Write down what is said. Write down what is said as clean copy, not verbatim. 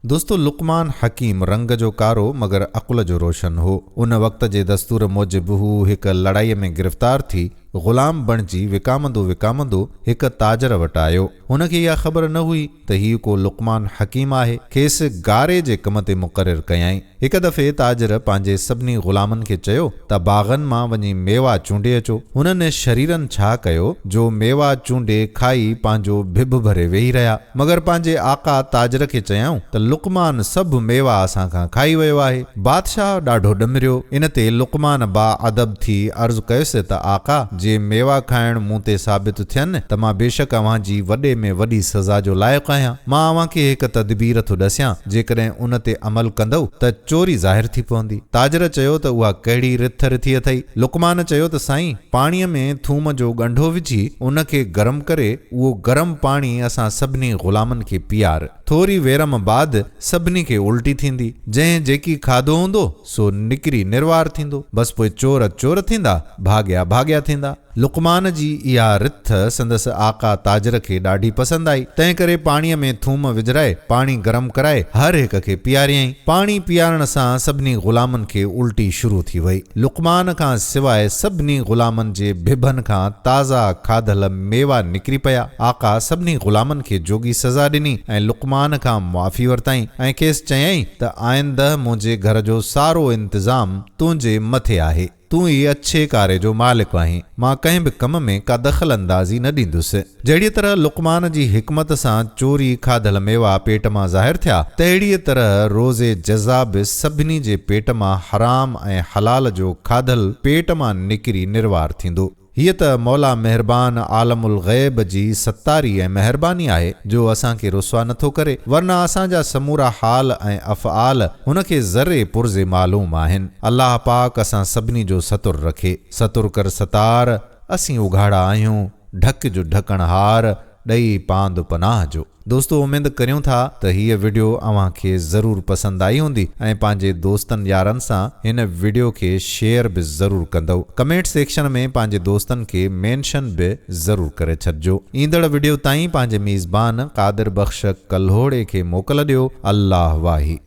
دوستو لقمان حڪيم رنگ جو ڪارو مگر عقل جو روشن هو. ان وقت جي دستور موجب هو هڪ لڙائي ۾ گرفتار ٿي غلام بڻجي وڪامندو وڪامندو هڪ تاجر وٽ آيو. هن کي اها خبر نه هئي ته هي ڪو لقمان حڪيم آهي. کيس گاري جي ڪم تي مقرر ڪيائين. هڪ دفعي تاجر پنهنجي سڀني غلامن کي چيو ته باغن مان وڃي ميوا چونڊي اچو. هنن شريرن ڇا ڪيو جو ميوا چونڊي کائي پنهنجو ڀڀ ڀري ويهي رهيا. مگر پنهنجي آقا تاجر کي چيائون ته لقمان سڀ ميوا اسان کان کائي ويو آهي. بادشاهه ڏاڍو ڏمريو. ان تي لقمان با ادب ٿي عرض ڪيس ته آقا، جي ميوا کائڻ مون تي ثابت ٿين ته مان بيشڪ اوهان جي وڏي ۾ وڏي سزا جو لائق آهيان. مان اوهان کي هڪ تدبير ٿو ڏسيان، جيڪڏهن ان تي عمل ڪندؤ ته چوري ظاهر ٿي پوندي. تاجر چيو ته اها ڪهڙي رٿ رٿي اٿئي؟ لقمان چيو ته سائين، پاڻيء ۾ ٿوم جو ڳنڍو وجهي ان کي گرم ڪري اهو گرم پاڻي اسان سڀني غلامن کي پيار. ٿوري ويرم بعد سڀني کي الٽي ٿيندي. جنهن جيڪي کاڌو هوندو، سو نڪري نروار ٿيندو. بس پوء چور چور ٿيندا، ڀاڳيا ڀاڳيا ٿيندا. لقمان جي اها رٿ سندس آقا تاجر کي ڏاڍي پسند آئي، تنهنڪري پاڻيء ۾ ٿوم وجهرائي، پاڻي گرم ڪرائي، هر هڪ کي پياريائين. پاڻي پيارڻ سان سڀني غلامن کي الٽي شروع ٿي وئي. لقمان کان سواء سڀني غلامن جي ڀڀن کان تازا کاڌل ميوا نڪري پيا. آقا سڀني غلامن کي جوڳي سزا ڏني ۽ لقمان کان معافي ورتائين ۽ کيس چيائين ته آئنده منهنجي گهر جو سارو انتظام تنهنجي مٿي آهي. تون ئي اڇي ڪاري جو مالڪ آهين، مان ڪنهن به ڪم ۾ ڪا دخل اندازي نه ڏيندس. جهڙيء طرح لقمان جي حڪمت سان چوري کاڌل ميوا پيٽ مان ظاهر ٿيا، تهڙيء طرح روز جزا به سڀني جي پيٽ مان حرام ۽ حلال جو کاڌل پيٽ مان نڪري نروار ٿيندو. هيء ته مولا مهربان عالم الغيب جي ستاري ۽ مهرباني آهي جو اسان کي رسوا نه ٿو ڪري، ورنه اسان جا سمورا حال ۽ افعال هن کي ذري پرزي معلوم آهن. الله پاڪ اسان سڀني جو ستر رکي. ستر ڪر ستار، اسين اگهاڙا آهيون، ڍڪج ڍڪڻهار، ڏئي پاند پناهه جو. دوستو اميد ڪريون ٿا ته هيء وڊيو اوهان کي ضرور پسند آئي هوندي ۽ پنهنجي دوستن يارن سان هن وڊيو کي شيئر به ضرور ڪندؤ. ڪمينٽ سيڪشن ۾ پنهنجي دوستن کي مينشن به ضرور ڪري ڇڏجو. ايندڙ وڊيو تائين پنهنجي ميزبان قادر بخش ڪلهوڙي کي موڪل ڏيو. الله واهي.